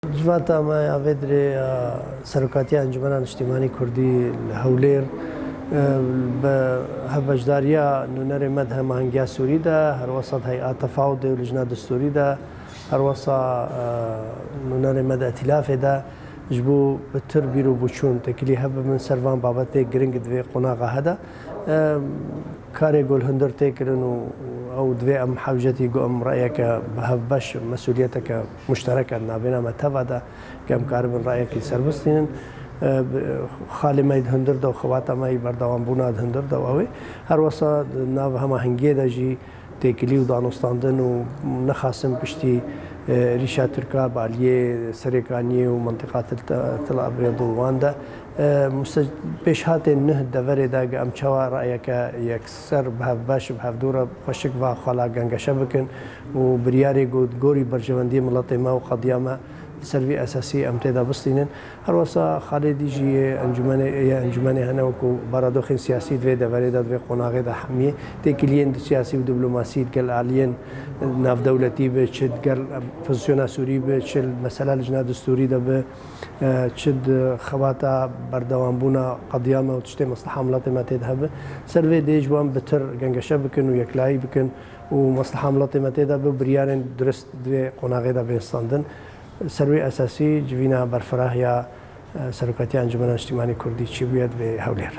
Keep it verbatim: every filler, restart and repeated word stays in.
Civata me ya vê dirê ya Serokatiya Encumena Niştimanî Kurdî li Hewlêr, e, bi hevbeşdariya nûnerê me di Hemahengiya Sûrî de, herwesa di Hey'a Tefawudê û Lijna Distûrî de, herwesa, e, nûnerê me di Etîlafê de ji bo bi tir bîr û boçûn têkilî hev bibin ser van babetê giring di vê qonaxa he de. E, karê ku li hundir tê kirin û ew divê em hewcetî ku em reyeke bi hev beş, mesûliyeteke muştereke navbêna me teva de, ke em karibin reyekî ser bistînin. E, bi-, xalê me yî di hundir de û xebata me yî berdewambûna di hundir de û ew ê. Her wesa di nav hemahengiyê de jî têkilî û danûstandin û nexasim piştî, e, rîşa Tirka bi aliyê Serêkaniyê û mentiqa Til, Til Abyad û wan de, e, muse-, pêşhatên nuh deverê de em çawa rayeke yekser bi hevbeş, bi hevdû re xweşik va xala gengeşe bikin û biryarê ku gorî berjewendiyê miletê me û qediya me li ser vî esasî em tê de bistînin. Her wesa xalê dî jî yê encûmenê, yê encûmenê hene wekû baradoxên siyasî di vê deverê de, di vê qonaxê de hemiyê têkiliyên di siyasî û diplomasî digel aliyên navdewletî bi, çi digel opozisyona Sûrî bi, çi li mesela lijna distûrî de bi, e, çi di xebata berdewambûna qediya me û tiştê mesleha miletê me tê de hebe. Ser vê dê ji wan bitir gengeşe bikin û yeklayî bikin û mesleha miletê me tê de bi, biryarên dirist di vê qonaxê de bên standin. Ser wê esasî civîna berfirah ya, e, Serokatiya Encumena Niştimanî Kurdî çêbûye di vê Hewlêr.